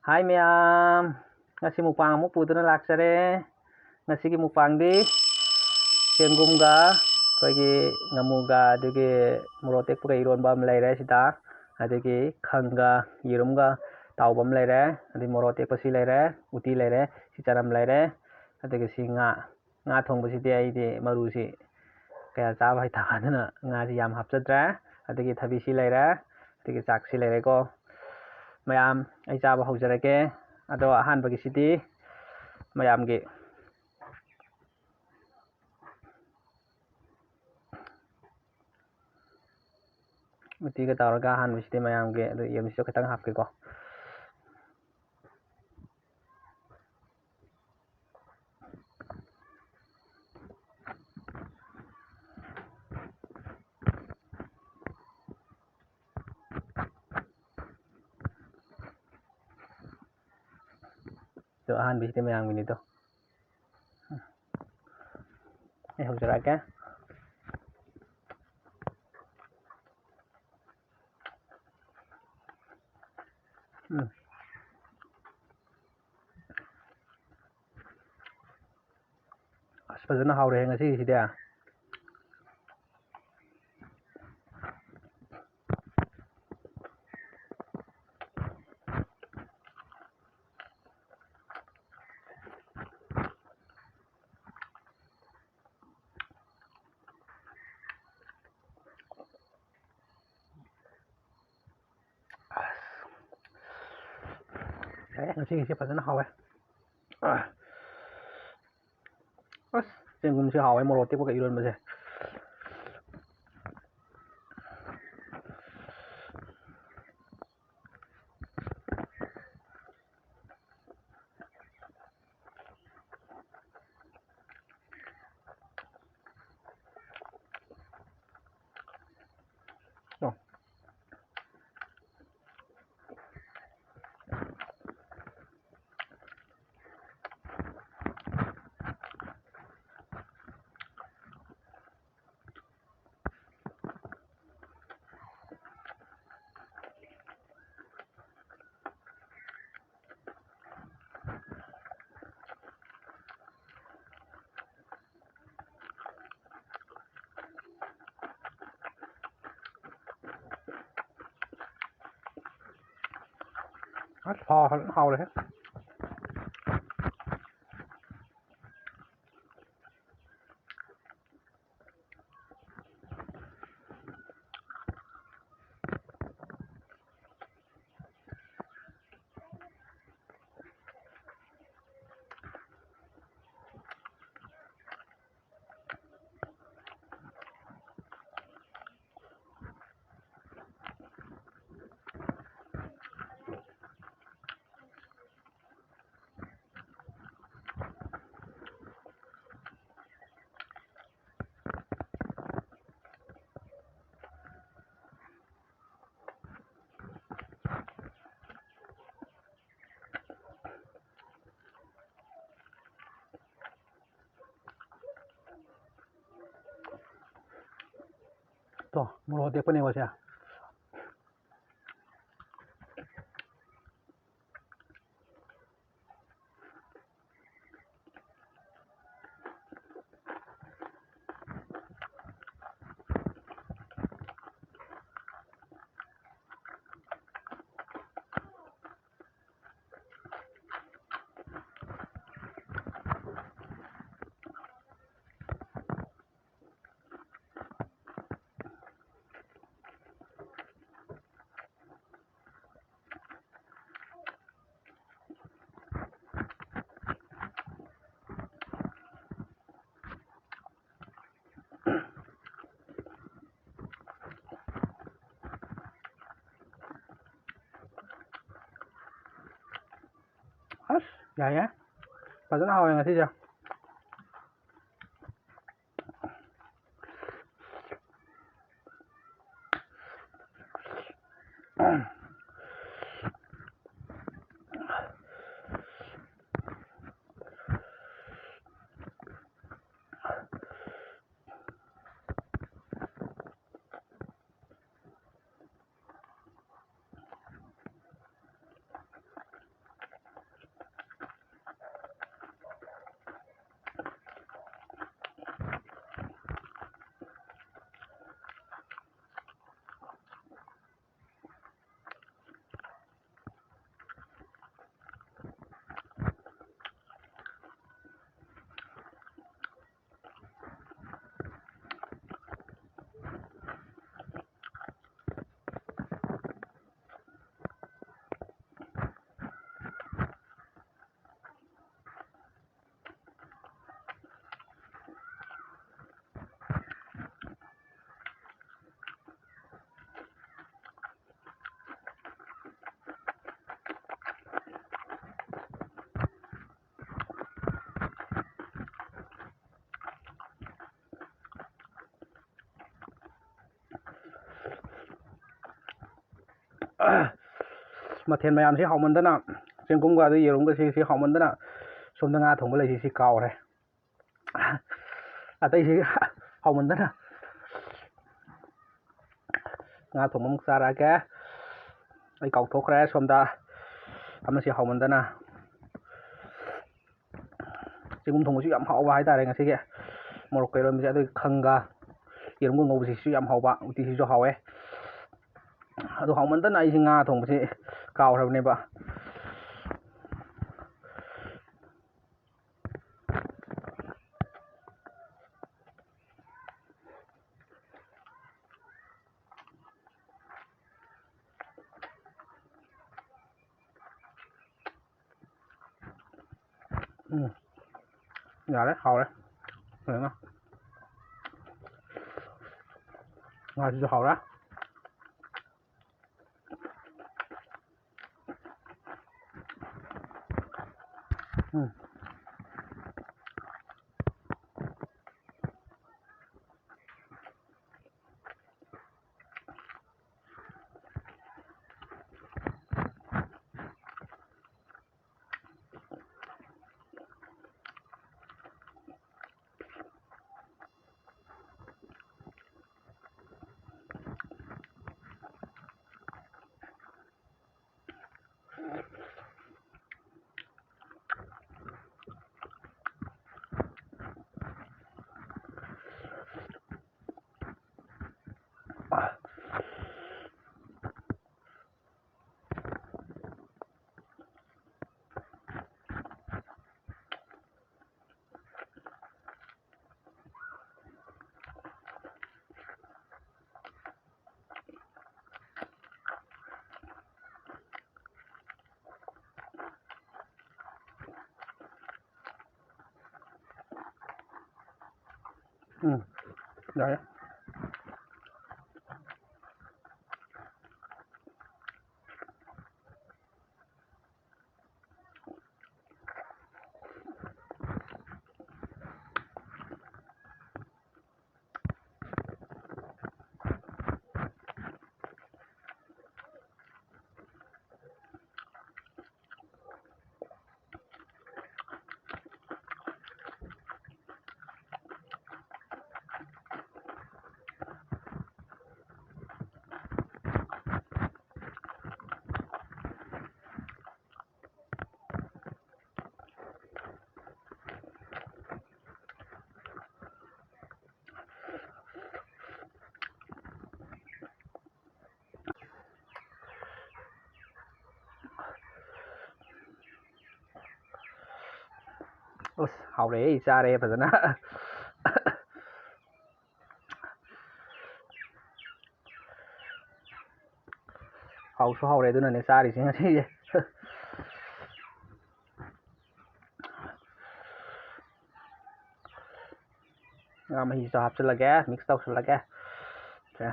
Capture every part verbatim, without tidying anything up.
ꯍꯥꯏ ꯃꯌꯥꯝ, ꯉꯁꯤ ꯃꯨꯛꯕꯥꯡ ꯑꯃꯨꯛ ꯄꯨꯗꯨꯅ ꯂꯥꯛꯆꯔꯦ꯫ ꯉꯁꯤꯒꯤ ꯃꯨꯛꯕꯥꯡꯗꯤ ꯆꯦꯡꯒꯨꯝꯒ ꯑꯩꯈꯣꯏꯒꯤ ꯉꯥꯃꯨꯒ ꯑꯗꯒꯤ ꯃꯣꯔꯣꯛ ꯑꯇꯦꯛꯄꯒ ꯏꯔꯣꯟꯕ ꯑꯃ ꯂꯩꯔꯦ ꯁꯤꯗ, ꯑꯗꯒꯤ ꯈꯪꯒ ꯌꯦꯔꯨꯝꯒ ꯇꯥꯎꯕ ꯑꯃ ꯂꯩꯔꯦ, ꯑꯗꯩ ꯃꯣꯔꯣꯛ ꯑꯇꯦꯛꯄ ꯁꯤ ꯂꯩꯔꯦ, ꯎꯇꯤ ꯂꯩꯔꯦ, ꯁꯤ ꯆꯅꯝ ꯂꯩꯔꯦ, ꯑꯗꯒꯤ ꯁꯤ ꯉꯥ꯫ ꯉꯥ ꯊꯣꯡꯕꯁꯤꯗꯤ ꯑꯩꯗꯤ ꯃꯔꯨꯁꯤ ꯀꯌꯥ ꯆꯥꯕ ꯍꯩꯇꯕ, ꯑꯗꯨꯅ ꯉꯥꯁꯤ ꯌꯥꯝ ꯍꯥꯞꯆꯗ꯭ꯔꯦ꯫ ꯑꯗꯒꯤ ꯊꯕꯤꯁꯤ ꯂꯩꯔꯦ, ꯑꯗꯒꯤ ꯆꯥꯛꯁꯤ ꯂꯩꯔꯦꯀꯣ꯫ ꯃꯌꯥꯝ, ꯑꯩ ꯆꯥꯕ ꯍꯧꯖꯔꯒꯦ꯫ ꯑꯗꯣ ꯑꯍꯥꯟꯕꯒꯤꯁꯤꯗꯤ ꯃꯌꯥꯝꯒꯤ ꯎꯇꯤꯒ ꯇꯧꯔꯒ ꯑꯍꯥꯟꯕꯁꯤꯗꯤ ꯃꯌꯥꯝꯒꯤ, ꯑꯗꯨ ꯌꯦꯔꯨꯝꯁꯤꯁꯨ ꯈꯤꯇꯪ ꯍꯥꯞꯀꯦꯀꯣ꯫ ꯑꯗꯣ ꯑꯍꯥꯟꯕꯁꯤꯗꯤ ꯃꯌꯥꯝꯒꯤꯅꯤꯗꯣ꯫ ꯑꯩ ꯍꯧꯖꯔꯛꯑꯒꯦ꯫ ꯎꯝ꯫ ꯑꯁ, ꯐꯖꯅ ꯍꯥꯎꯔꯦꯍꯦ ꯉꯁꯤꯒꯤꯁꯤꯗꯤ꯫ ꯑꯁ, ꯌꯥꯔꯦ, ꯉꯁꯤꯒꯤꯁꯦ ꯐꯖꯅ ꯍꯥꯎꯋꯦ꯫ ꯑꯁ, ꯆꯦꯡꯒꯨꯝꯁꯦ ꯍꯥꯎꯋꯦ, ꯃꯣꯔꯣꯛ ꯑꯇꯦꯛꯄꯒ ꯏꯔꯣꯟꯕꯁꯦ꯫ ꯑꯣ꯫ ꯑꯁ, ꯍꯥꯎ-, ꯐꯖꯅ ꯍꯥꯎꯔꯦꯍꯦ꯫ ꯇꯣ, ꯃꯣꯔꯣꯛ ꯑꯇꯦꯛꯄꯅꯦꯀꯣ ꯁꯦ꯫ ꯑꯁ, ꯌꯥꯏ, ꯌꯥꯏ꯫ ꯐꯖꯅ ꯍꯥꯎꯋꯦ ꯉꯁꯤꯁꯦ꯫ ꯃꯊꯦꯜ ꯃꯌꯥꯝꯁꯤ ꯍꯥꯎꯃꯟꯗꯅ, ꯆꯦꯡꯒꯨꯝꯒ ꯑꯗꯩ ꯌꯦꯔꯨꯝꯒꯁꯤ, ꯁꯤ ꯍꯥꯎꯃꯟꯗꯅ ꯁꯣꯝꯗ ꯉꯥ ꯊꯣꯡꯕ ꯂꯩꯁꯤ, ꯁꯤ ꯀꯥꯎꯔꯦ꯫ ꯑꯇꯩꯁꯤ ꯍꯥꯎꯃꯟꯗꯅ꯫ ꯉꯥ ꯊꯣꯡꯕ ꯑꯃꯨꯛ ꯆꯥꯔꯛꯑꯒꯦ꯫ ꯑꯩ ꯀꯥꯎꯊꯣꯛꯈ꯭ꯔꯦ ꯁꯣꯝꯗ꯫ ꯑꯃꯁꯤ ꯍꯥꯎꯃꯟꯗꯅ꯫ ꯆꯦꯡꯒꯨꯝ ꯊꯣꯡꯕꯁꯨ ꯌꯥꯝ ꯍꯥꯎꯕ ꯍꯥꯏꯇꯥꯔꯦ ꯉꯁꯤꯒꯤ꯫ ꯃꯣꯔꯣꯛꯀ ꯏꯔꯣꯟꯕꯁꯦ, ꯑꯗꯨꯒꯤ ꯈꯪꯒ ꯌꯦꯔꯨꯝꯒ ꯉꯧꯕꯁꯤꯁꯨ ꯌꯥꯝ ꯍꯥꯎꯕ, ꯎꯇꯤꯁꯤꯁꯨ ꯍꯥꯎꯋꯦ꯫ ꯑꯗꯨ ꯍꯥꯎꯃꯟꯗꯅ ꯑꯩꯁꯦ ꯉꯥ ꯊꯣꯡꯕꯁꯤ ꯀꯥꯎꯈ꯭ꯔꯕꯅꯦꯕ꯫ ꯎꯝ꯫ ꯌꯥꯔꯦ, ꯍꯥꯎꯔꯦ꯫ ꯐꯖꯅ꯫ ꯉꯥꯁꯤꯁꯨ ꯍꯥꯎꯔꯦ꯫ ꯎꯝ꯫ ꯎꯝ, ꯌꯥꯔꯦ꯫ ꯑꯁ, ꯍꯥꯎꯔꯦꯍꯦ, ꯆꯥꯔꯦ ꯐꯖꯅ꯫ ꯍꯥꯎꯁꯨ ꯍꯥꯎꯔꯦ, ꯑꯗꯨꯅꯅꯦ ꯆꯥꯔꯤꯁꯦ ꯉꯁꯤꯁꯦ꯫ ꯉꯥ ꯃꯍꯤꯁꯨ ꯍꯥꯞꯆꯤꯜꯂꯒꯦ, mix ꯇꯧꯁꯤꯜꯂꯒꯦ꯫ ꯁꯦ꯫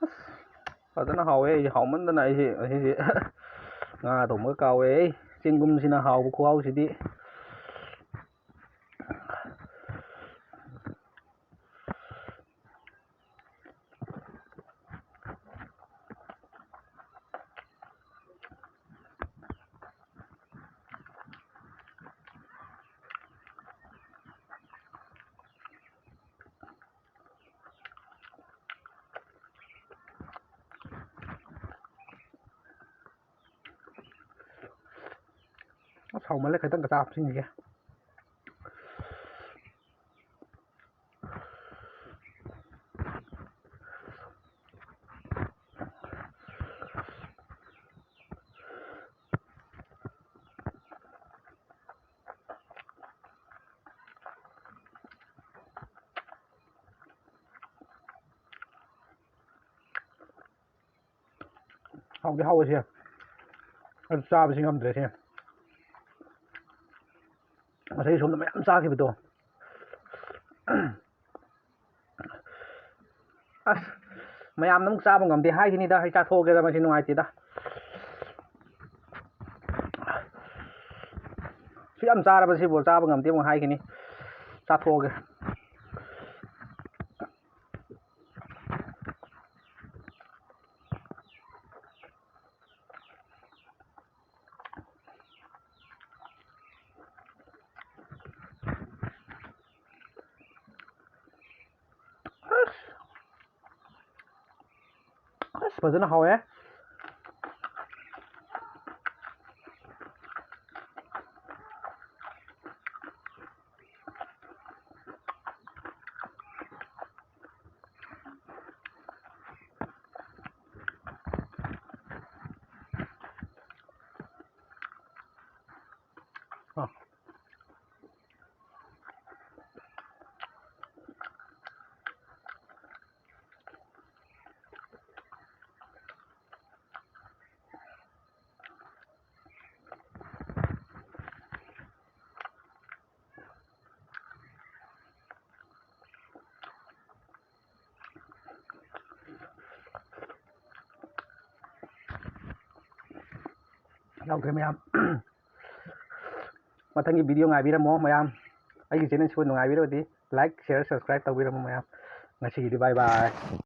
ꯑꯁ, ꯐꯖꯅ ꯍꯥꯎꯋꯦ꯫ ꯑꯩꯁꯦ ꯍꯥꯎꯃꯟꯗꯅ ꯑꯩꯁꯦ ꯉꯁꯤꯁꯦ ꯉꯥ ꯊꯣꯡꯕꯒ ꯀꯥꯎꯋꯦ꯫ ꯆꯦꯡꯒꯨꯝꯁꯤꯅ ꯍꯥꯎꯕ ꯈꯨꯍꯥꯎꯁꯤꯗꯤ꯫ ꯑꯁ, ꯍꯥꯎꯃꯜꯂꯦ, ꯈꯤꯇꯪꯒ ꯆꯥ ꯍꯥꯞꯆꯤꯟꯈꯤꯒꯦ꯫ ꯍꯥꯎꯗꯤ ꯍꯥꯎꯋꯦ ꯁꯦ꯫ ꯑꯗꯨ ꯆꯥꯕꯁꯤ ꯉꯝꯗ꯭ꯔꯦ ꯁꯦ꯫ ꯉꯁꯥꯏ ꯁꯣꯝꯗ ꯃꯌꯥꯝ ꯆꯥꯈꯤꯕꯗꯣ꯫ ꯃꯌꯥꯝꯅ ꯑꯃꯨꯛ ꯆꯥꯕ ꯉꯝꯗꯦ ꯍꯥꯏꯈꯤꯅꯤꯗ, ꯑꯩ ꯆꯥꯊꯣꯛꯑꯒꯦꯗ, ꯃꯁꯤ ꯅꯨꯡꯉꯥꯏꯇꯦꯗ꯫ ꯁꯨ ꯌꯥꯝ ꯆꯥꯔꯕꯁꯤꯕꯨ ꯆꯥꯕ ꯉꯝꯗꯦ ꯑꯃꯨꯛ ꯍꯥꯏꯈꯤꯅꯤ꯫ ꯆꯥꯊꯣꯛꯑꯒꯦ꯫ ꯑꯁ, ꯑꯁ, ꯐꯖꯅ ꯍꯥꯎꯋꯦ꯫ ꯑ꯫ ꯌꯥꯎꯈ꯭ꯔꯦ ꯃꯌꯥꯝ꯫ ꯃꯊꯪꯒꯤ video ꯉꯥꯏꯕꯤꯔꯝꯃꯣ ꯃꯌꯥꯝ꯫ ꯑꯩꯒꯤ channel ꯁꯤꯕꯨ ꯅꯨꯡꯉꯥꯏꯕꯤꯔꯕꯗꯤ like, share, subscribe ꯇꯧꯕꯤꯔꯝꯃꯣ ꯃꯌꯥꯝ꯫ ꯉꯁꯤꯒꯤꯗꯤ bye bye꯫